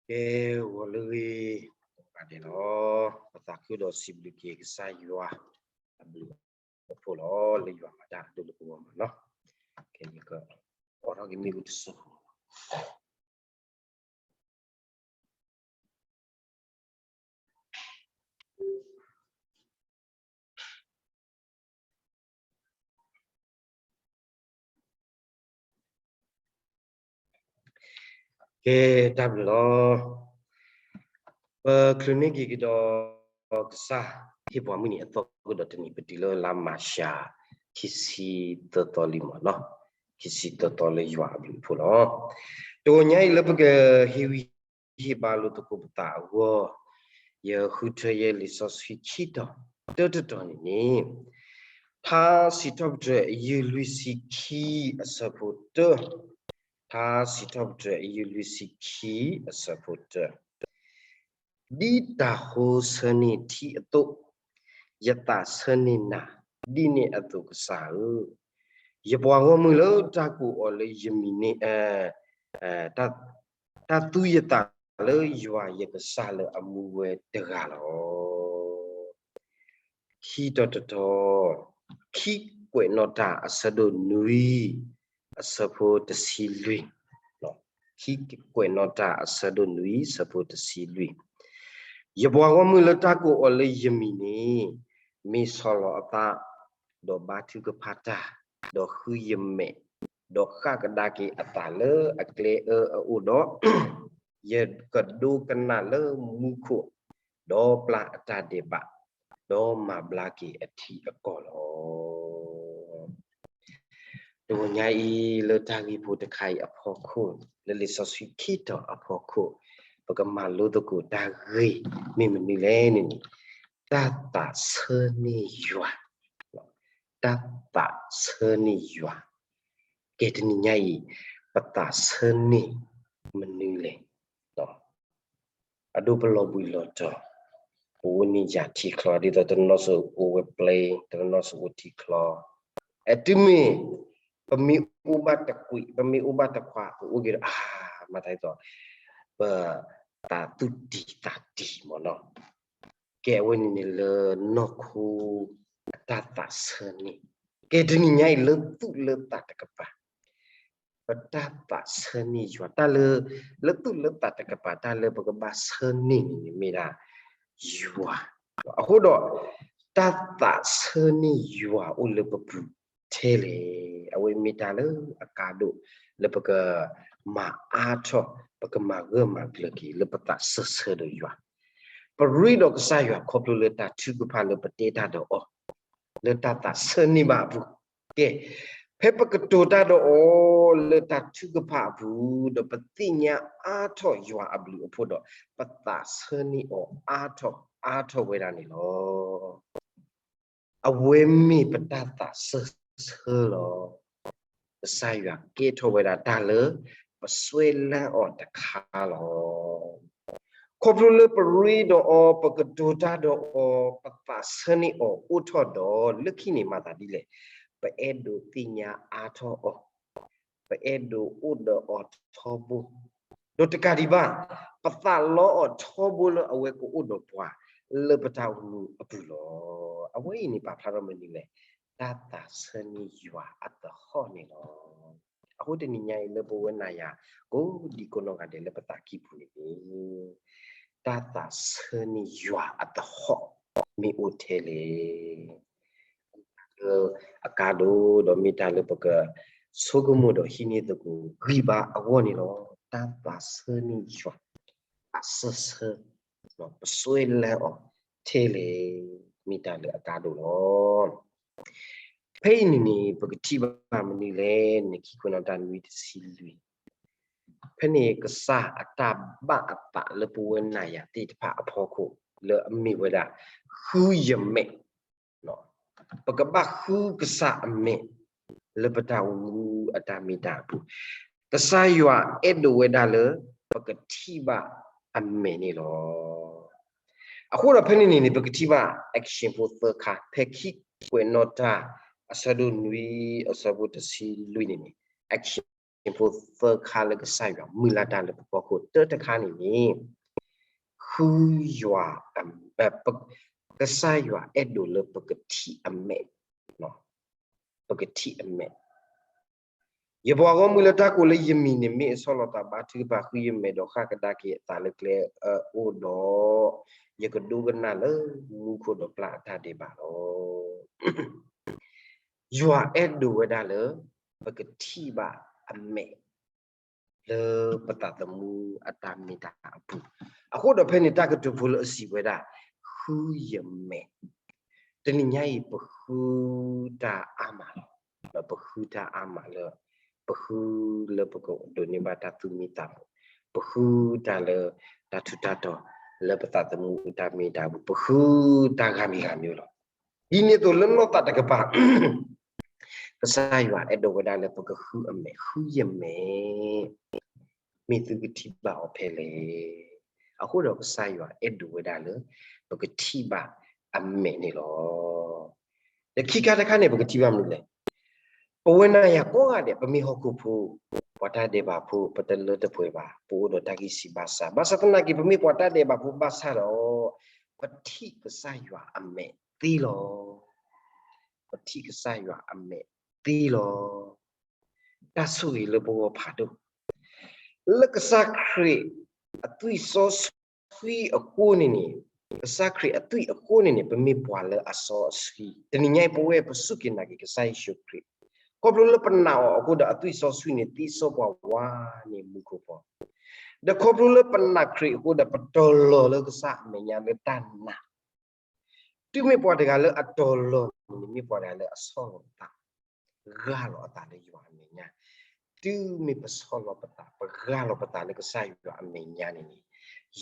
ကဲ ဂီၤလၢအဂ့ၤ ကိးဂၤဒဲးလီၤ. ပသးခုဒီးစံးဘျုးက့ၤကစၢ်ယွၤအဘျုးအဖှိၣ်လီၤ လၢယွၤမၤတၢ်အဒိၣ်လၢပဂီၢ်မးနီၤ. ကဲ ယကအိးထီၣ်က့ၤမ့ၣ်အူတစိၢ်ဖိ ကဲ တၢ်ဘျုးလီၤ. ပချုးန့ၢ်က့ၤကဒီး ကစၢ်ဟ့ၣ်ပှၤမုၢ်နံၤအသီကဒီးတနံၤ ပတုၤလၢလါမၢ်ၡး ခံဆံသၢသီလံမးနီၤ, ခံဆံသၢသီလၢယွၤအဘျုးအဖှိၣ်လီၤ. တဂီၤညါအံၤလၢပကဟ့ၣ်ဂံၢ်ဟ့ၣ်ဘါလိာ်သကိးပသးအဂီၢ်, ယဃုထၢယဲလံာ်စီဆှံခံတီၤ တၢတတီၤန့ၣ်န့ၣ်, ထါစံးထီၣ်ပတြၢၤ အယုၢ်လွံၢ်ဆံခံ အဆၢဖိတၢ, ထါစံးထီၣ်ပတြၢၤ အယုၢ်လွံၢ်ဆံခံ အဆၢဖိတၢ, ဒ်တၤဟိဆၢန့ၢ်ထံအသိး, ယသးဆၢန့ၢ်နၤ ဒ်န့ၣ်အသိးကစၢ်ဧၢ, ယပှၤဂီၢ်မုၢ်လၢတၢ်ကိးအီၤလၢယမံၤန့ၣ်, တၢ်သူယသးလၢယွၤယကစၢ်လၢအမူဝဲတဂၤလီၤ. ခံတီၤတတီၤ, ခံကွဲးနီၣ်တၢ်အဆၢဒိၣ်နွံ အဆၢဖိတဆံလွံၢ်, ခံကွဲးနီၣ်တၢ်အဆၢဒိၣ်နွံ ဆၢဖိတဆံလွံၢ်, ယပှၤဂီၢ်မုၢ်လၢတၢ်ကိးအီၤလၢယမံၤန့ၣ်, မ့ၢ်ဆီၣ်လီၤအသး, ဒီးဘါထုကဖၣ်တၢ်, ဒီးဃုယမဲာ်, ဒီးဃၣ်ကဒါက့ၤအသးလၢအကျဲအၢအအိၣ်ဒီး, ယကဒိကနၣ်လၢမူခိၣ်, ဒီးပျၢ်အတၢ်ဒဲးဘး, ဒီးမၤဘျါက့ၤအထံအကီၢ်လီၤ. တဂီၤညါအံၤလၢတၢ်ဂ့ၢ်ဖိတခါအံၤအဖီခိၣ်, လၢလံာ်စီဆှံခံတီၤအဖီခိၣ်, ပကမၤလိသကိးတၢ်ဂ့ၢ်မ့ၢ်မနုၤလဲၣ်န့ၣ်န့ၣ်, တၢ်သးဆၢန့ၢ်ယွၤ, တၢ်သးဆၢန့ၢ်ယွၤ, ကဲတနံၤညါအံၤ, ပသးဆၢန့ၢ်မနုၤလဲၣ်. အဒိပလီၤဘှံးလီၤတီၤ, ပအိၣ်န့ၢ်ယၤထံချီ, ဒ်သိးတနီၤနီၤစ့ၢ်အိၣ်ဝဲပျဲ, တနီၤနီၤစ့ၢ်အိၣ်ထံချီ, အတုၤမ့ၢ်, ပမ့ၢ်အိၣ်ဘၣ်တကွံာ်, ပမ့ၢ်အိၣ်ဘၣ်တခွး, ပအိၣ်က့ၤဒီး, မၤသးဒ်သိး, ပသးသူၣ်တံၢ်သးတံၢ်မ့ၢ်နီၤ. ကဲအဝဲန့ၣ်န့ၣ်လၢနီၢ်ခိအတၢ်သးဆၢန့ၢ်, ကဲတနံၤညါအံၤလၢသူၣ်လၢသးတကပၤ, ပတၢ်သးဆၢန့ၢ်ယွၤ, တၢ်လၢ, လၢသူၣ်လၢသးတကပၤ တၢ်လၢပကဘၣ်ဆၢန့ၢ်န့ၣ်န့ၣ်မ့ၢ်ဒၣ်ယွၤ, အဃိဒီး, တၢ်သးဆၢန့ၢ်ယွၤအိၣ်လၢပပူၤထဲလဲၣ်, အဝဲမ့ၢ်တၢ်လၢအကါဒိၣ်လၢပကမၤအါထီၣ်, ပကမၤဂၢၢ်မၤကျၢၤက့ၤ လၢပသးဆၢဆၢဒီးယွၤ, ပရ့ဒီးကစၢ်ယွၤခီဖျိလၢတၢ်ထုကဖၣ်လၢပတဲတၢ်ဒီးအီၤ, လၢတၢ်သးဆၢန့ၢ်ဘၣ်အပူၤ, ကဲ, ဖဲပကတိၤတၢ်ဒီးအီၤလၢတၢ်ထုကဖၣ်အပူၤ, ဒီးပသ့ၣ်ညါအါထီၣ်ယွၤအဘျုးအဖှိၣ်ဒီး, ပသးဆၢန့ၢ်အီၤအါထီၣ်အါထီၣ်ဝဲဒၣ်န့ၣ်လီၤ. အဝဲမ့ၢ်ပတၢ်သးစၢၢ်ဆၢလီၤ. ကစၢ်ယွၤကဲထီၣ်ဝဲဒၣ်တၢ်လၢပစွဲလၢအီၤတခါလီၤ. ခီဖျိလၢပရ့ဒီးအီၤ, ပကတိၤတၢ်ဒီးအီၤ, ပသးဆၢန့ၢ်အီၤအိၣ်ထီၣ်ဒီး, လၢခံန့ၣ်မၤသးဒ်လဲၣ်, ပအဲၣ်ဒိးသ့ၣ်ညါအါထီၣ်အီၤ, ပအဲၣ်ဒိးအိၣ်ဒီးအီၤထီဘိ, ဒီးတကးဒံးဘၣ်, ပသးလီအီၤထီဘိလၢအဝဲကအိၣ်ဒီးပှၤလၢပတၢ်အိၣ်မူအပူၤလီၤ. အဝဲအံၤန့ၣ်ပာ်ဖျါထီၣ်မနုၤလဲၣ်, တၢ်သးဆၢန့ၢ်ယွၤအသဟီၣ်န့ၣ်လီၤ. အဃိတနံၤညါအံၤလၢပဝဲနၤယၤ ကိးဒံကိးနီၢ်ဂၤဒဲးလၢပသးကံၢ်ပူၤန့ၣ်န့ၣ်, တၢ်သးဆၢန့ၢ်ယွၤအသဟီၣ်မ့ၢ်အိၣ်ထဲလဲၣ်. လၢအကါဒိၣ်ဒီးမ့ၢ်တၢ်လၢပက, ဆိကမိၣ်ဒီးဟံးန့ၢ်သကိးဂံၢ်ဘါအဂီၢ်န့ၣ်လီၤ. တၢ်သးဆၢန့ၢ်ယွၤ, သးစၢၢ်ဆၢ, ပစွဲလၢအီၤထဲလဲၣ်, မ့ၢ်တၢ်လၢအကါဒိၣ်လီၤ. ဖဲအံၤန့ၣ်န့ၣ် ပကထံၣ်ဘၣ်မနုၤလဲၣ်န့ၣ် ခံကွဲးနီၣ်တၢ်နွံတဆံလွံၢ်, ဖဲန့ၣ်ကစၢ်အတၢ်ဘၣ်အသးလၢပဝဲနၤယၤသ့ၣ်တဖၣ်အဖီခိၣ် လၢအမ့ၢ်ဝဲဒၣ် ဃုယမဲာ် ပကဘၣ်ဃုကစၢ်အမဲာ် လၢပတၢ်အိၣ်မူအတၢ်မ့ၢ်တၢ်အပူၤ, ကစၢ်ယွၤအဲၣ်ဒိးဝဲဒၣ်လၢ ပကထံၣ်ဘၣ်အမဲာ်န့ၣ်လီၤ. အဃိဒီးဖဲန့ၣ်န့ၣ်န့ၣ် ပကထံၣ်ဘၣ် action ဖိသၢခါ ဖဲခံကွဲးနီၣ်တၢ် အဆၢဒိၣ်နွံ အဆၢဖိတဆံလွံၢ်န့ၣ်န့ၣ် action ဖိသၢခါလၢကစၢ်ယွၤမုၢ်လၢ်တၢ်လၢပဖီခိၣ် တၢတခါန့ၣ်န့ၣ် ဃုယွၤ, ကစၢ်ယွၤအဲၣ်ဒိးလၢပကထံၣ်အမဲာ်, ပကထံၣ်အမဲာ် ယပှၤဂီၢ်မုၢ်လၢတၢ်ကိးလၢယမံၤန့ၣ် မ့ၢ်အဆီၣ်လီၤသးဘါထုကဖၣ် ဃုယမဲာ် ဒီးဃၣ်ကဒါက့ၤအသးလၢကျဲအၢအအိၣ်ဒီး ယကဒိကနၣ်လၢမူခိၣ်ဒီးပျၢ်အတၢ်ဒဲးဘးလီၤ. ယွၤအဲၣ်ဒိးဝဲဒၣ်လၢ ပကထံၣ်ဘၣ်အမဲာ် လၢပသးသမူအတၢ်မ့ၢ်တၢ်အပူၤ, အဃိဒီးဖဲန့ၣ်တၢ်ကတိၤဖိလၢအစံးဝဲဒၣ် ဃုယမဲာ်, တနံၤညါအံၤ ပဃုတၢ်အါမးလီၤ. ဒီးပဃုတၢ်အါမးလၢ ပဃုလၢပကဒိးန့ၢ်ဘၣ်တၢ်သူၣ်မံသးမုာ်, ပဃုတၢ်လၢတၢ်ထူးတၢ်တီၤ လၢပသးသမူအတၢ်မ့ၢ်တၢ်အပူၤ, ပဃုတၢ်ဂ့ၢ်မံၤဂ့ၢ်မံၤလီၤ. ဒ်န့ၣ်အသိးလၢနီၢ်သးတကပၤ ကစၢ်ယွၤအဲၣ်ဒိးဝဲဒၣ်လၢပကဃုအမဲာ်, ဃုယမဲာ်, မ့ၢ်သုကထံၣ်ဘၣ်အီၤဖဲလဲၣ်. အဃိဒီးကစၢ်ယွၤအဲၣ်ဒိးဝဲဒၣ်လၢ ပကထံၣ်ဘၣ်အမဲာ်န့ၣ်လီၤ. ဒီးခံခါတခါန့ၣ် ပကထံၣ်ဘၣ်မနုၤလဲၣ်. ပဝဲနၤယၤကိးဂၤဒဲး ပမ့ၢ်ဟီၣ်ခိၣ်ဖိ, ပှၤတၢ်ဒဲးဘးဖိ, ပတလၢတပှဲၤဘၣ်, ပအိၣ်ဒီးတၢ်ဂံၢ်ဆံးဘါစၢ်, ဘၣ်ဆၣ်သနာ်က့ ပမ့ၢ်ပှၤတၢ်ဒဲးဘးဖိဘၣ်ဆၣ်ဒီး ပထံၣ်ကစၢ်ယွၤအမဲာ်သ့လီၤ. ပထံၣ်ကစၢ်ယွၤအမဲာ်သ့လီၤ. တၢ်ဆိၣ်ဂ့ၤလၢပဂီၢ်ဖးဒိၣ်, လၢကစၢ်ခရံာ်အသွံၣ်စီဆှံအဃိန့ၣ်န့ၣ်, ကစၢ်ခရံာ်အသွံၣ်အဃိန့ၣ်န့ၣ် ပမ့ၢ်ပှၤလၢအစီအဆှံ, တနံၤညါအံၤ ပဝဲပစူၢ်က့ၤနာ်က့ၤကစၢ်ယ့ၣ်ၡူးခရံာ်, ခီဖျိလၢပနာ်အီၤအဃိဒီး အသွံၣ်စီဆှံန့ၣ် သ့စီပှၤဝါန့ၢ်မူခိၣ်ဖီ, ဒီးခီဖျိလၢပနာ်ခရံာ်အဃိဒီး ပတီၤလီၤလၢကစၢ်အမဲာ်ညါလၢတၢ်နာ် တုၤမ့ၢ်ပှၤတဂၤလၢအတီၤလီၤန့ၣ် မ့ၢ်ပှၤတဂၤလၢအဆီၣ်လီၤအသး, ဂၢ်လီၤအသးလၢယွၤအမဲာ်ညါ, တုၤမ့ၢ်ပဆီၣ်လီၤပသး ပဂၢ်လီၤပသးလၢကစၢ်ယွၤအမဲာ်ညါန့ၣ်န့ၣ်,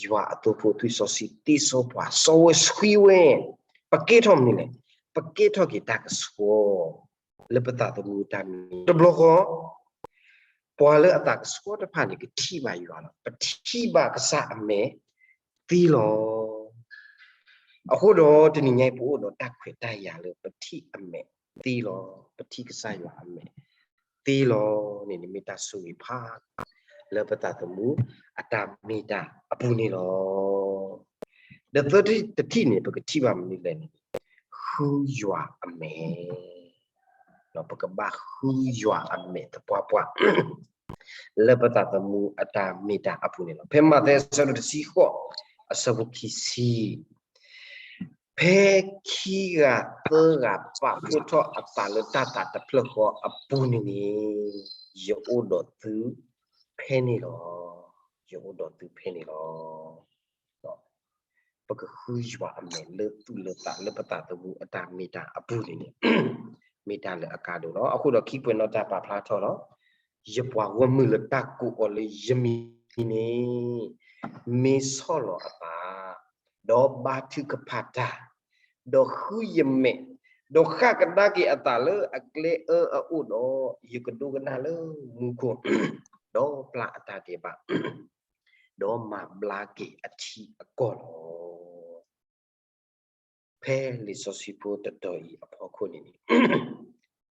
ယွၤအသိဖိသွံၣ်စီဆှံသ့စီပှၤ စီဝဲဆှံဝဲ, ပကဲထီၣ်မနုၤလဲၣ်, ပကဲထီၣ်က့ၤတၢ်ကဆှီ လၢပသးသမူအတၢ်မ့ၢ်တၢ်အပူၤ, တဘျီဃီ ပှၤလၢအသးကဆှီတဖၣ်န့ၣ် ကထံၣ်ဘၣ်ယွၤလီၤ. ပထံၣ်ဘၣ်ကစၢ်အမဲာ်သ့လီၤ. အဃိဒီးတနံၤညါအံၤ ပအိၣ်ဒီးတၢ်ခွဲးတၢ်ယာ်လၢပထံၣ်အမဲာ်သ့လီၤ. ပထံၣ်ကစၢ်ယွၤအမဲာ်သ့လီၤန့ၣ်န့ၣ် မ့ၢ်တၢ်ဆိၣ်ဂ့ၤဖး လၢပသးသမူအတၢ်မ့ၢ်တၢ်အပူၤန့ၣ်လီၤ. ဒီးသၢထံၣ်တထံၣ်န့ၣ် ပကထံၣ်ဘၣ်မနုၤလဲၣ်န့ၣ်, ဃုယွၤအမဲာ်, ပကဘၣ်ဃုယွၤအမဲာ်သပှၢ်ပှၢ် လၢပသးသမူအတၢ်မ့ၢ်တၢ်အပူၤန့ၣ်လီၤ. ဖဲမးသဲအဆၢဒိၣ်တဆံဃိး အဆၢဖိခံဆံ, ဖဲခံဂၤသၢဂၤပာ်ဖှိၣ်ထီၣ်အသးလၢတၢ်သးတဖျၢၣ်ဃီအပူၤန့ၣ်န့ၣ်, ယအိၣ်ဒီးသုဖဲန့ၣ်လီၤ. ယအိၣ်ဒီးသုဖဲန့ၣ်လီၤ. ပကဃုယွၤအမဲာ်လၢသူၣ်လၢသးလၢပသးသမူအတၢ်မ့ၢ်တၢ်အပူၤန့ၣ်န့ၣ် မ့ၢ်တၢ်လၢအကါဒိၣ်လီၤ. အဃိဒီးခံကွဲးနီၣ်တၢ်ပာ်ဖျါထီၣ်လီၤ. ယပှၤဂီၢ်မုၢ်လၢတၢ်ကိးအီၤလၢယမံၤန့ၣ် မ့ၢ်ဆီၣ်လီၤအသး, ဒီးဘါထုကဖၣ်တၢ်, ဒီးဃုယမဲာ်, ဒီးဃၣ်ကဒါက့ၤအသးလၢအကျဲအၢအအိၣ်ဒီး ယကဒိကနၣ်လၢမူခိၣ် ဒီးပျၢ်အတၢ်ဒဲးဘး ဒီးမၤဘျါက့ၤအထံအကီၢ်လီၤ. ဖဲလံာ်စီဆှံဖိတတီၤအံၤအဖီခိၣ်န့ၣ်န့ၣ်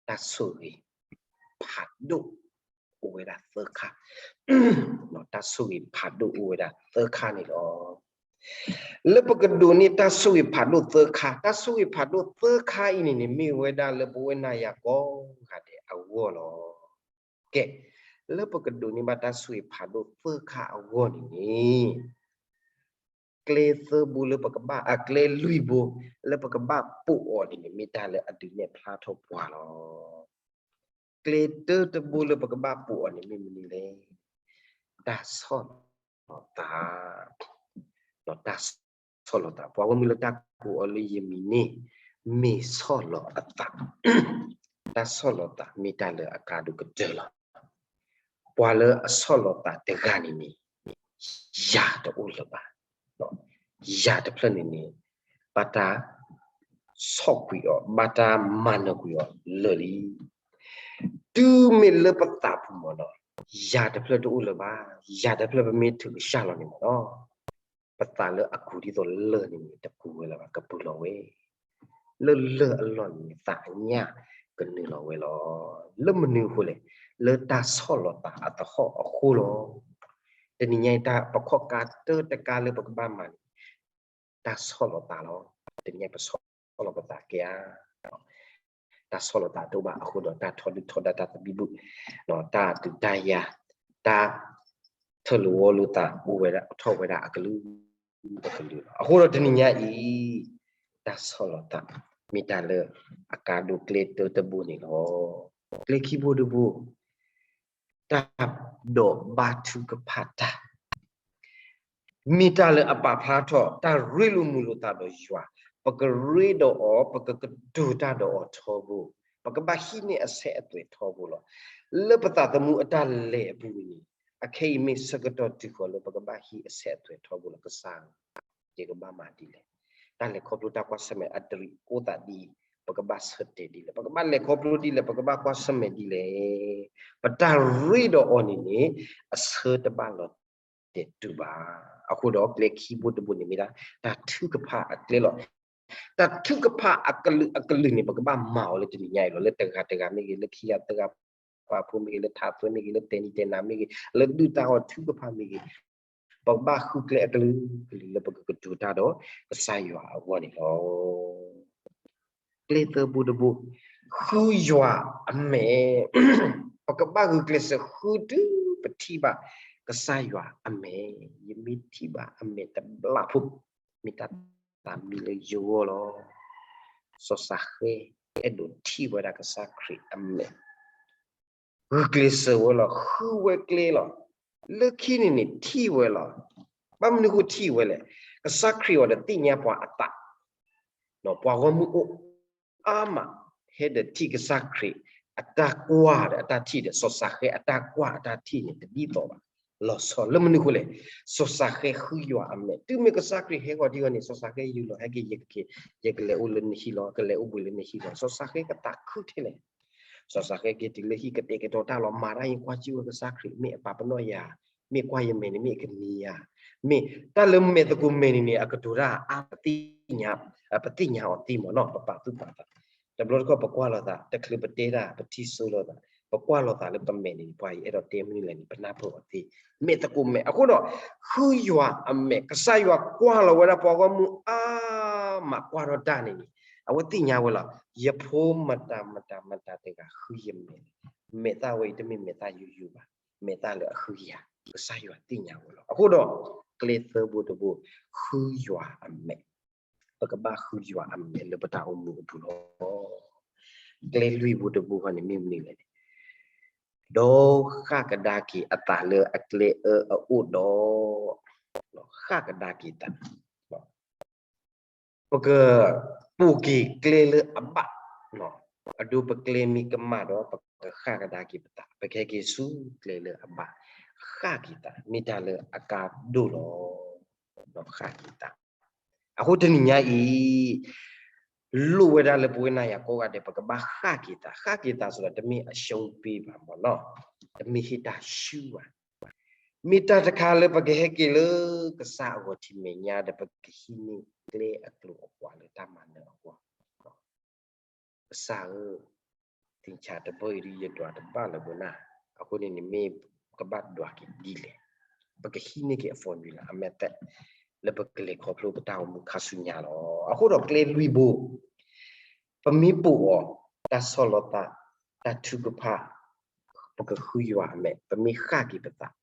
တၢ်ဆိၣ်ဂ့ၤဖးဒိၣ်အိၣ်ဝဲဒၣ်သၢခါ, တၢ်ဆိၣ်ဂ့ၤဖးဒိၣ်အိၣ်ဝဲဒၣ်သၢခါန့ၣ်လီၤ. လၢပကဒိးန့ၢ်တၢ်ဆိၣ်ဂ့ၤဖးဒိၣ်သၢခါ, တၢ်ဆိၣ်ဂ့ၤဖးဒိၣ်သၢခါအံၤန့ၣ်န့ၣ် မ့ၢ်ဝဲဒၣ်လၢပဝဲနၤယၤကိးဂၤဒဲးအဂီၢ်လီၤ. ကဲ, လၢပကဒိးန့ၢ်ဘၣ်တၢ်ဆိၣ်ဂ့ၤဖးဒိၣ်သၢခါအဂီၢ်န့ၣ်န့ၣ် ကျဲသၢဘိလၢပကဘၣ်, အကျဲလွံၢ်ဘိလၢပကဘၣ်ပိာ်အီၤန့ၣ်န့ၣ် မ့ၢ်တၢ်လၢအဒုးနဲၣ်ဖျါထီၣ်ပှၤလီၤ. ကျဲတၢတဘိလၢပကဘၣ်ပိာ်အီၤန့ၣ်မ့ၢ်မနုၤလဲၣ်, တၢ်ဆီၣ်လီၤသး, တၢ်ဆီၣ်လီၤသး, ပှၤဂီၢ်မုၢ်လၢတၢ်ကိးအီၤလၢယမံၤန့ၣ် မ့ၢ်ဆီၣ်လီၤအသး, တၢ်ဆီၣ်လီၤသးမ့ၢ်တၢ်လၢအကါဒိၣ်ကတၢၢ်လီၤ. ပှၤလၢအဆီၣ်လီၤသးတဂၤန့ၣ်န့ၣ် ယၤတအိၣ်လၢၤဘၣ်. ယၤတဖျၢၣ်န့ၣ်န့ၣ် ဘၣ်တၢ်ဆီၣ်ကွံာ်အီၤ, ဘၣ်တၢ်မၤနၢၤကွံာ်အီၤလၢာ်လံ. တုၤမ့ၢ်လၢပသးပူၤမ့ၢ်နီၤ, ယၤတဖျၢၣ်တအိၣ်လၢၤဘၣ်. ယၤတဖျၢၣ်ပမ့ၢ်ထုးကစၢ်လီၤန့ၣ်မ့ၢ်နီၤ, ပသးလၢအကူးဒ်သိးလၢၢ်န့ၣ်န့ၣ် တကူးဝဲလၢၤဘၣ်, ကပုာ်လီၤဝဲ လၢလၢၢ်အလီၢ်န့ၣ်န့ၣ် သးအညၣ် ကနုာ်လီၤဝဲလီၤ. လၢမနုၤအဃိလဲၣ်, လၢတၢ်ဆီၣ်လီၤသးအသဟီၣ်အဃိလီၤ. တနံၤညါအံၤ တၢ်ပခီၣ်ကါတၢတကါလၢပကဘၣ်မၤန့ၣ် တၢ်ဆီၣ်လီၤသးလီၤ. တနံၤညါပဆီၣ်လီၤပသးကဲဧါ. တၢ်ဆီၣ်လီၤသးတအိၣ်ဘၣ်အဃိဒီး တၢ်ထီဒုၣ်ထီဒါ တၢ်သဘံၣ်ဘုၣ်, တၢ်ဒုးတၢ်ယၤ, တၢ်ထၢလိာ်ဝီလိာ်သး အိၣ်ဝဲဒၣ် ထီၣ်ဝဲဒၣ်အကလုာ်အကလုာ်လီၤ. အဃိဒီးတနံၤညါအံၤ တၢ်ဆီၣ်လီၤသး မ့ၢ်တၢ်လၢအကါဒိၣ်ကျဲတၢတဘိန့ၣ်လီၤ. ကျဲခံဘိတဘိ တၢ်ဒိးဘါထုကဖၣ်တၢ် မ့ၢ်တၢ်လၢအပာ်ဖျါထီၣ် တၢ်ရ့လိာ်မုာ်လိာ်သးဒီးယွၤ, ပကရ့ဒီးအီၤ, ပကကတိၤတၢ်ဒီးအီၤထီဘိ, ပကဘၣ်ဟံးန့ၢ်အဆဲးအသွဲၣ်ထီဘိလီၤ. လၢပသးသမူအတၢ်လဲၤအပူၤန့ၣ် အခဲအံၤမ့ၢ်ဆၢကတီၢ်တုၤဃီၤလၢပကဘၣ်ဟံးအဆဲးအသွဲၣ်ထီဘိလီၤ. ကစၢ်ဧၢ, ယကဘၣ်မၤဒ်လဲၣ်. တၢ်လဲၤခီဖျိတၢ်ကွၢ်ဆၢၣ်မဲာ်အတရံးအိၣ်သးဒ်အံၤ ပကဘၣ်ဆၢတဲာ်ဒ်လဲၣ်, ပကဘၣ်လဲၤခီဖျိဒ်လဲၣ်, ပကဘၣ်ကွၢ်ဆၢၣ်မဲာ်ဒ်လဲၣ်. ပတၢ်ရ့ဒီးအီၤန့ၣ်န့ၣ် အဆၢတဘၣ်လီၤတဲာ်တုၤဘၣ်. အဃိဒီးကျဲခံဘိတဘိန့ၣ်မ့ၢ်ဒၣ် တၢ်ထုကဖၣ်အကျဲလီၤ. တၢ်ထုကဖၣ်အကလုာ်အကလုာ်န့ၣ် ပကဘၣ်မၤအီၤလၢတနံၤညါအံၤလီၤ. လၢတဂၤတဂၤမ့ၢ်ဂ့ၤ, လၢခံဂၤသၢဂၤပာ်ဖှိၣ်မ့ၢ်ဂ့ၤ, လၢထးသွဲမ့ၢ်ဂ့ၤ, လၢတဲာ်နံၤတဲာ်နၤမ့ၢ်ဂ့ၤ, လၢဒုၣ်တၢ်အီၣ်ထုကဖၣ်မ့ၢ်ဂ့ၤ, ပကဘၣ်ဃုကျဲအကလုာ်ကလုာ်လၢပကကတိၤတၢ်ဒီးကစၢ်ယွၤအဂီၢ်န့ၣ်လီၤ. ကျဲသၢဘိတဘိ, ဃုယွၤအမဲာ်. ပကဘၣ်ဂုာ်ကျဲးစၢးဃုတုၤပထံၣ်ဘၣ်ကစၢ်ယွၤအမဲာ်. ယမ့ၢ်ထံၣ်ဘၣ်အမဲာ်တဘျီဖိ, မ့ၢ်တၢ်သးမံလၢယဂီၢ်လီၤ. စီၤၡၤဃဲအဲၣ်ဒိးထံၣ်ဝဲဒၣ်ကစၢ်ခရံာ်အမဲာ် ဂုာ်ကျဲးစၢးဝဲလီၤ, ဃုဝဲကျဲလီၤ. လၢခံန့ၣ်န့ၣ်ထံၣ်ဝဲလီၤ. ဘၣ်မနုၤဃိထံၣ်ဝဲလဲၣ်. ကစၢ်ခရံာ်အီၤဒီးသ့ၣ်ညါပှၤအသး, ပှၤဂီၢ်မုၢ်အိၣ်အါမး ဟဲဒီးထံၣ်ကစၢ်ခရံာ်အတၢ်ကွၢ်ဒီးအတၢ်ထံၣ်ဒီး စီၤၡၤဃဲအတၢ်ကွၢ်အတၢ်ထံၣ်န့ၣ် တဒ်သိးဘၣ်. လီၤဆီလၢမနုၤဃိလဲၣ်. စီၤၡၤဃဲဃုယွၤအမဲာ်. တုၤမ့ၢ်ကစၢ်ခရံာ်ဟဲဂီၤဒ်အံၤန့ၣ် စီၤၡၤဃဲယူာ်လီၤ, ဟဲက့ၤ, ယကလဲၤအိၣ်လၢနဟံၣ်လီၤ, ကလဲၤအိၣ်ဘှံးလၢနဟံၣ်လီၤ. စီၤၡၤဃဲကသးခုထဲလဲၣ်. စီၤၡၤဃဲက့ၤတုၤလၢဟံၣ် ကတဲာ်ကတီၤတၢ်လီၤ, မၤတၢ်အံၤကွၢ်စူၣ်ဝဲကစၢ်ခရံာ် မ့ၢ်အပာ်ပနီၣ်ယၤ, မ့ၢ်ကွၢ်ယမဲာ်န့ၣ် မ့ၢ်အကနံၤယၤ, မ့ၢ်တၢ်လၢမဲာ်သကိးမဲာ်န့ၣ်န့ၣ် အကတိၤတၢ်အါ, ပသ့ၣ်ညါအီၤသ့မးနီၤ, ပပာ်သူၣ်ပာ်သး. တဘျီတခီၣ်ပကွၢ်လိာ်သး တချုးပတဲတၢ် ပထံၣ်ဆိလီၤသး, ပကွၢ်လိာ်သးလၢပမဲာ်န့ၣ် ပှၤအံၤအဲၣ်ဒိးတဲမနုၤလဲၣ်န့ၣ် ပနၢ်ပၢၢ်အီၤသ့. မဲာ်သကိးမဲာ်. အဃိဒီး ဃုယွၤအမဲာ်. ကစၢ်ယွၤကွၢ်လီၤဝဲဒၣ်ပှၤဂီၢ်မုၢ်အါမး ကွၢ်ထီၣ်တၢ်န့ၣ်န့ၣ် အဝဲသ့ၣ်ညါဝဲလီၤ. ယဖိမတၤမတၤမတၤတဂၤဃုယမဲာ်လီၤ. မဲာ်သၣ်ဝဲအံၤ တမ့ၢ်မဲာ်သၣ်ယိယိဘၣ်, မဲာ်သၣ်လၢအဃုယၤ. ကစၢ်ယွၤသ့ၣ်ညါဝဲလီၤ. အဃိဒီး ကျဲသၢဘိတဘိ, ဃုယွၤအမဲာ်. ပကဘၣ်ဃုယွၤအမဲာ်လၢပတၢ်အိၣ်မူအပူၤလီၤ. ကျဲလွံၢ်ဘိတဘိဃီန့ၣ် မ့ၢ်မနုၤလဲၣ်န့ၣ်, ဒီးဃၣ်ကဒါက့ၤအသးလၢအကျဲအၢအအိၣ်ဒီး, ဃၣ်ကဒါက့ၤသး, ပကပိာ်က့ၤကျဲလၢအဘၣ်, အဒိပကျဲမ့ၢ်ကမၣ်ဒီး ပကဃၣ်ကဒါက့ၤပသး, ပကဟဲက့ၤဆူကျဲလၢအဘၣ်, ဃၣ်က့ၤသး မ့ၢ်တၢ်လၢအကါဒိၣ်လီၤ. ဒီးဃၣ်က့ၤသး. အဃိတနံၤညါအံၤ လိၣ်ဝဲဒၣ်လၢပဝဲနၤယၤကိးဂၤဒဲး ပကဘၣ်ဃၣ်က့ၤသး, ဃၣ်က့ၤသးစ့ၢ်ကီး တမ့ၢ်အရှုံးပေးဘၣ်မ့ၢ်နီၤ, တမ့ၢ်ဟ့ၣ်တၢ်ဆူၣ်ဘၣ်. မ့ၢ်တၢ်တခါလၢပကဟဲက့ၤလၢကစၢ်အဂီၢ်ထံးမဲာ်ညါဒီး ပကဟံးန့ၢ်ကျဲအကျိၤအကွာ်လၢတၢ်မၤနၢၤအဂီၢ် ကစၢ်ဧၢ, သ့ၣ်ညါတဘျီအံၤဒ်ယဒွးတဘၣ်လၢၤဘၣ်နၤ, အဃိန့ၣ်န့ၣ် မ့ၢ်ကဘၣ်ဒွးက့ၤဒ်လဲၣ်, ပကဟံးန့ၢ်က့ၤအ formula အ method လၢပကလဲၤခီဖျိပတၢ်အိၣ်မူခါဆူညါလီၤ. အဃိဒီးကျဲလွံၢ်ဘိ, ပမ့ၢ်ပိာ်အီၤ, တၢ်ဆီၣ်လီၤသး, တၢ်ထုကဖၣ်, ပကဃုယွၤအမဲာ်, ပမ့ၢ်ဃၣ်က့ၤပသး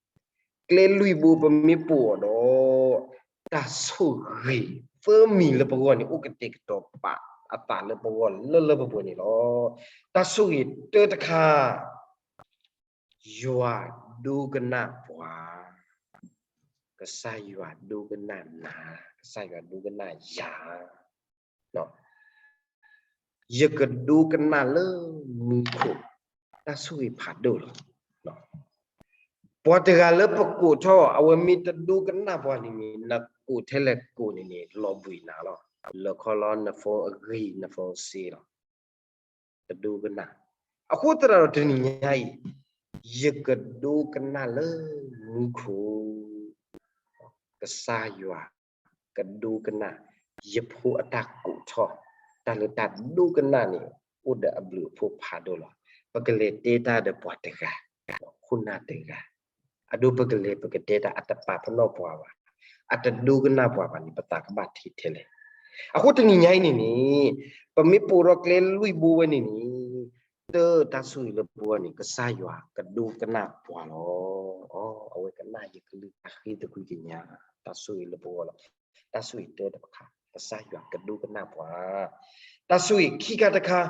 ကျဲလွံၢ်ဘိပမ့ၢ်ပိာ်အီၤဒီး တၢ်ဆိၣ်ဂ့ၤသၢမံၤလၢပဂီၢ်န့ၣ် အိၣ်ကတဲာ်ကတီၤပာ်အသးလၢပဂီၢ်လၢလၢပှဲၤပှဲၤန့ၣ်လီၤ. တၢ်ဆိၣ်ဂ့ၤတၢတခါ, ယွၤဒိကနၣ်ပှၤ, ကစၢ်ယွၤဒိကနၣ်နၤ, ကစၢ်ယွၤဒိကနၣ်ယၤ ယကဒိကနၣ်လၢမူခိၣ်, တၢ်ဆိၣ်ဂ့ၤဖးဒိၣ်လီၤ. ပှၤတဂၤလၢပကိးထီၣ် အဝဲမ့ၢ်တဒိကနၣ်ပှၤန့ၣ်န့ၣ် နကိးထဲလဲၣ်ကိးန့ၣ်န့ၣ် လီၤဘှံးနၤလီၤ. လၢခီလီၤ န phone အဂံၢ် န phone စ့လီၤ. တဒိကနၣ်. အဃိသတးဒီးတနံၤညါအံၤ ယကဒိကနၣ်လၢမူခိၣ်, ကစၢ်ယွၤ ကဒိကနၣ် ယဖိအတၢ်ကိးထီၣ်, တၢ်လၢတၢ်ဒိကနၣ်န့ၣ် အိၣ်ဒီးအဘျုးအဖှိၣ်ဖးဒိၣ်လီၤ. ပကလဲၤတဲတၢ်ဒီးပှၤတဂၤ, ခိၣ်နၢ်တဂၤ, အဒိပကလဲၤပကတဲတၢ်အတပာ်ပနီၣ်ပှၤဘၣ်, အတဒိကနၣ်ပှၤဘၣ်န့ၣ် ပသးကဘၣ်ထံးထဲလဲၣ်. အဃိတနံၤညါအံၤန့ၣ်န့ၣ် ပမ့ၢ်ပိာ်ထီၣ်ကျဲလွံၢ်ဘိဝဲန့ၣ်န့ၣ် တၢ်ဆိၣ်ဂ့ၤလၢပဂီၢ်န့ၣ် ကစၢ်ယွၤကဒိကနၣ်ပှၤလီၤ. အဝဲကနၣ်ယကလုၢ်အဃ့သကွံၢ်ကညး, တၢ်ဆိၣ်ဂ့ၤလၢပဂီၢ်လီၤ. တၢ်ဆိၣ်ဂ့ၤတၢတခါ, ကစၢ်ယွၤကဒိကနၣ်ပှၤ. တၢ်ဆိၣ်ဂ့ၤခံခါတခါ,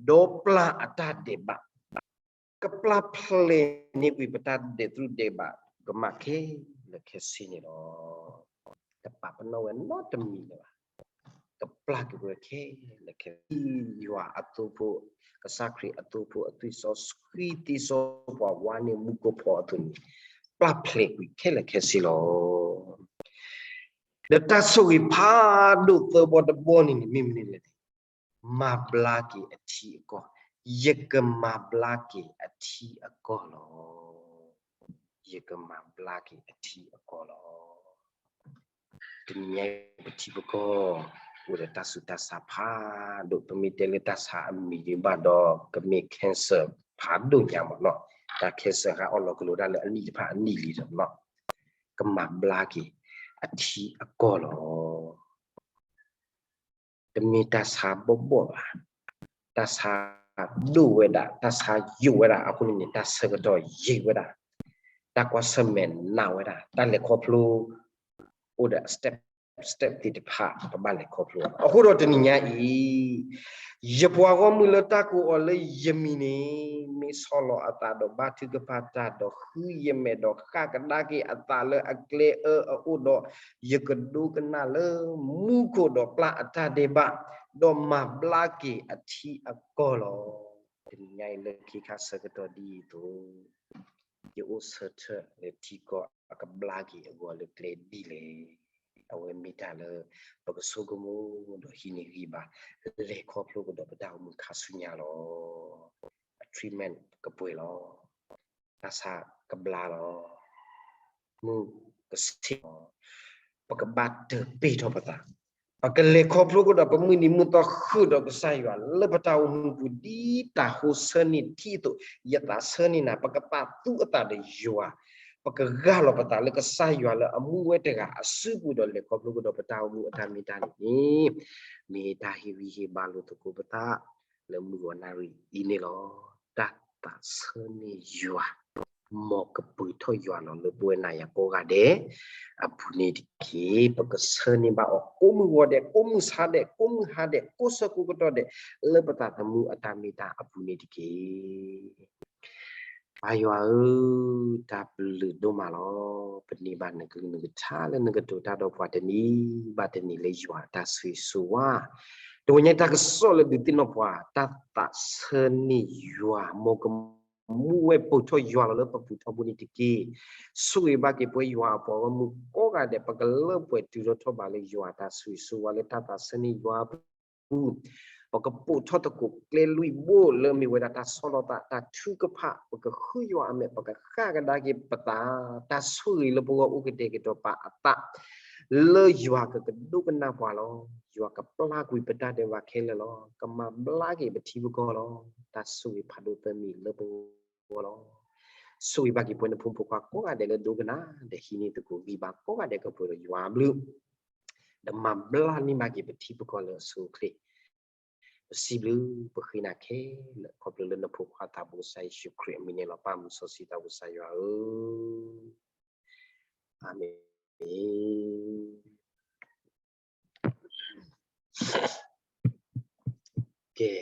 ဒီးပျၢ်အတၢ်ဒဲးဘး, ကပျၢ်ဖျဲးန့ၢ်ကွံာ်ပတၢ်ဒဲးသရူးဒဲးဘး ကမၣ်ခဲလၢာ်ခဲဆ့န့ၣ်လီၤ. တပာ်ပနီၣ်ဝဲနီတမံၤလၢၤဘၣ်. ကပျၢ်က့ၤဝဲခဲလၢာ်ခဲဆ့, ယွၤအသိဖိ, ကစၢ်ခရံာ်အသိဖိအသွံၣ်စီဆှံသ့စီပှၤဝါန့ၣ် မူခိၣ်ဖီအသိးန့ၣ် ပျၢ်ဖျဲးကွံာ်ခဲလၢာ်ခဲဆ့လီၤ. ဒီးတၢ်ဆိၣ်ဂ့ၤဖးဒိၣ်သၢဘီတဘီန့ၣ်န့ၣ် မ့ၢ်မနုၤလဲၣ်န့ၣ်, မၤဘျါက့ၤအထံအကီၢ်, ယကမၤဘျါက့ၤအထံအကီၢ်လီၤ. ယကမၤဘျါက့ၤအထံအကီၢ်လီၤ. တနံၤညါအံၤပထံပကီၢ် အိၣ်ဒီးတၢ်ဆူးတၢ်ဆါဖးဒိၣ်, ပမ့ၢ်တဲလၢတၢ်ဆါအမံၤဒံးဘၣ်ဒီး ကမ့ၢ် cancer ဖးဒိၣ်ညါမးနီၤ, တၢ် cancer ဟးအီၣ်လီၤကလိၤတၢ်လၢအနံၣ်တဖၣ်အနံၣ်လံဒီးနီၤ, ကမၤဘျါက့ၤအထံအကီၢ်လီၤ. တမ့ၢ်တၢ်ဆါဘီၣ်ဘီၣ်ဘၣ်, တၢ်ဆါဒိၣ်ဝဲဒၣ်, တၢ်ဆါယိာ်ဝဲဒၣ်အဃိန့ၣ်န့ၣ် တၢ်ဆၢကတီၢ်ယံာ်ဝဲဒၣ်, တၢ်ကွၢ်ဆၢၣ်မဲာ်နးဝဲဒၣ်, တၢ်လဲၤခီဖျိအိၣ်ဒီး step step သ့ၣ်တဖၣ် ပဘၣ်လဲၤခီဖျိအီၤ. အဃိဒီးတနံၤညါအံၤ ယပှၤဂီၢ်မုၢ်လၢတၢ်ကိးအီၤလၢယမံၤန့ၣ် မ့ၢ်ဆီၣ်လီၤအသးဒီးဘါထုကဖၣ်တၢ်ဒီးဃုယမဲာ်ဒီးဃၣ်ကဒါက့ၤအသးလၢအကျဲအၢအအိၣ်ဒီး ယကဒိကနၣ်လၢမူခိၣ်ဒီးပျၢ်အတၢ်ဒဲးဘး ဒီးမၤဘျါက့ၤအထံအကီၢ်လီၤ. တနံၤညါအံၤလၢခံခါဆၢကတီၢ်ဒ်အံၤအသိး ယအိၣ်ဆၢထၢၣ်လၢထံကီၢ်အကဘျါက့ၤအဂီၢ်လၢကျဲဒ်လဲၣ်. အဝဲမ့ၢ်တၢ်လၢ ပကဆိကမိၣ်ဒီးဟံးန့ၢ်ဂံၢ်ဘါ လဲၤခီဖျိကဒီးပတၢ်အိၣ်မူခါဆူညါလီၤ. အ treatment ကပှဲၤလီၤ. တၢ်ဆါကဘျါလီၤ. မုၢ်ကဆ့ၣ်လီၤ. ပကဘၣ်တပ့ၤထီၣ်ပသး ပကလဲၤခီဖျိကဒီးပမုၢ်နံၤမုၢ်သီဃုာ်ဒီးကစၢ်ယွၤ လၢပတၢ်အိၣ်မူပူၤဒ်တၢ်ဟိဆၢန့ၢ်ထံအသိး, ယသးဆၢန့ၢ်နၤ ပကပာ်သူအသးဒီးယွၤ, ပကဂၢ်လီၤပသးလၢကစၢ်ယွၤလၢအမူဝဲတဂၤအစုပူၤဒီးလဲၤခီဖျိကဒီးပတၢ်အိၣ်မူအတၢ်မ့ၢ်တၢ်န့ၣ်န့ၣ်, မ့ၢ်တၢ်ဟ့ၣ်ဂံၢ်ဟ့ၣ်ဘါလိာ်သကိးပသး လၢမုၢ်ဂီၤနၣ်ရံၣ်အံၤန့ၣ်လီၤ. တၢ်သးဆၢန့ၢ်ယွၤ မ်ကပၢၤထီၣ်ယွၤလီၤလၢပဝဲနၤယၤကိးဂၤဒဲးအပူၤန့ၣ်တက့ၢ်. ပကဆၢန့ၢ်ဘၣ်အီၤကိးမုၢ်ဂီၤဒဲး, ကိးမုၢ်ဆါဒဲး, ကိးမုၢ်ဟါဒဲး, ကိးဆၢကိးကတီၢ်ဒဲး, လၢပသးသမူအတၢ်မ့ၢ်တၢ်အပူၤန့ၣ်တက့ၢ်. ပၢ်ယွၤဧၢ, တၢ်ဘျုးဒိၣ်မးလီၤ. ပန့ၢ်ဘၣ်နကလုၢ်နကထါလၢနကတိၤတၢ်ဒီးပှၤတနံၤဘၣ်တနံၤလၢယွၤအတၢ်ဆိၣ်ဂ့ၤဆိၣ်ဝါ, တဝဲညါတၢ်ကစီၣ်လၢဒုးသ့ၣ်နီၣ်ပှၤ တၢ်သးဆၢန့ၢ်ယွၤ မ်ကမူဝဲပိာ်ထီၣ်ယွၤလီၤလၢပပူၤထီဘိန့ၣ်တက့ၢ်. ဆိၣ်ဂ့ၤဘၣ်က့ၤပဝဲယွၤအပှၤဂီၢ်မုၢ်ကိးဂၤဒဲး ပကလၢပှဲၤတုၤထီၣ်ထီၣ်ဘးလၢယွၤအတၢ်ဆိၣ်ဂ့ၤဆိၣ်ဝါလၢတၢ်သးဆၢန့ၢ်ယွၤအပူၤ, ပကပိာ်ထီၣ်သကိးကျဲလွံၢ်ဘိလၢမ့ၢ်ဝဲဒၣ်တၢ်ဆီၣ်လီၤသး တၢ်ထုကဖၣ်, ပကဃုယွၤအမဲာ်, ပကဃၣ်ကဒါက့ၤပသး, တၢ်ဆိၣ်ဂ့ၤလၢပဂီၢ်အိၣ်ကတဲာ်ကတီၤပာ်အသး လၢယွၤကကဒိကနၣ်ပှၤလီၤ. ယွၤကပျၢ်ကွံာ်ပတၢ်ဒဲးဘးခဲလၢာ်လီၤ. ကမၤဘျါက့ၤပထံပကီၢ်လီၤ. တၢ်ဆိၣ်ဂ့ၤဖးဒိၣ်သၢမံၤလၢပဂီၢ်လီၤ. ဆိၣ်ဂ့ၤဘၣ်က့ၤပဝဲနဖိမုၣ်ဖိခွါကိးဂၤဒဲးလၢဒိကနၣ် ဒီးဟံးန့ၢ်သကိးဂံၢ်ဘါကိးဂၤဒဲးကပှဲၤဒီးယွၤအဘျုး ဒီးမၤဘျါန့ၢ်ဘၣ်က့ၤပထံပကီၢ်လၢအဆိအချ့, ပစံးဘျုးပဃ့နၤခဲလၢာ် ခီဖျိလၢနဖိခွါသးဘိကစၢ်ယ့ၣ်ၡူးခရံာ်အမံၤန့ၣ်လီၤ. ပၢ်မုၢ်စီဆှံသးဘိကစၢ်ယွၤဧၢ, အၤမ့ၣ်. ကဲ,